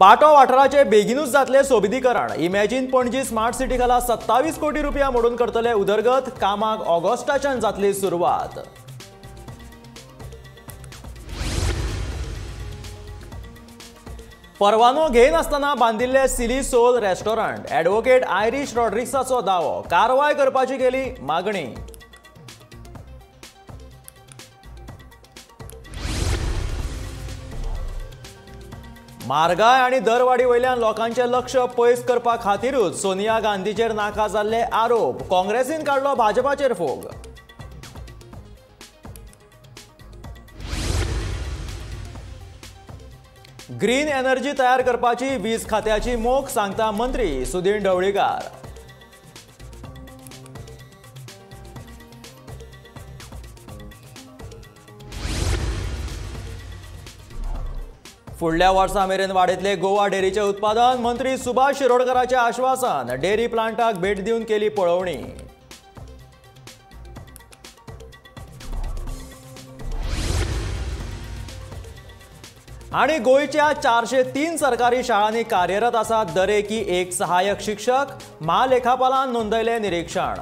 पाटो वाठाराचे बेगीनूच जातले सोबितीकरण. Imagine Panaji smart city खाला 27 कोटी रुपया मोडून करतले उदरगत. कामाक ऑगस्टाच्यान जातली सुरवात. परवानो घेयनासतना बांदिल्ले Silly Soul restaurant. Advocate Irish रॉड्रिक्साचो दावो. कारवाय करपाची केली मागणी. म्हारगाय आनी दरवाडी वयल्यान लोकांचें लक्ष पयस करपा खातीरूच सोनिया गांधीचेर नाका जाल्ले आरोप. काँग्रेसीन काडलो भाजपाचेर फोग. ग्रीन एनर्जी तयार करपाची वीज खात्याची मोख सांगता मंत्री सुदिन ढवळीकार. फुडल्या वर्सा मेरेन वाडयतले गोवा डेअरीचें उत्पादन. मंत्री सुभाष शिरोडकराचें आश्वासन. डेअरी प्लांटाक भेट दिवन केली पळोवणी. आनी गोंयच्या 403 सरकारी शाळांनी कार्यरत आसात दरेकी एक सहाय्यक शिक्षक. महालेखापालान नोंदयलें निरीक्षण.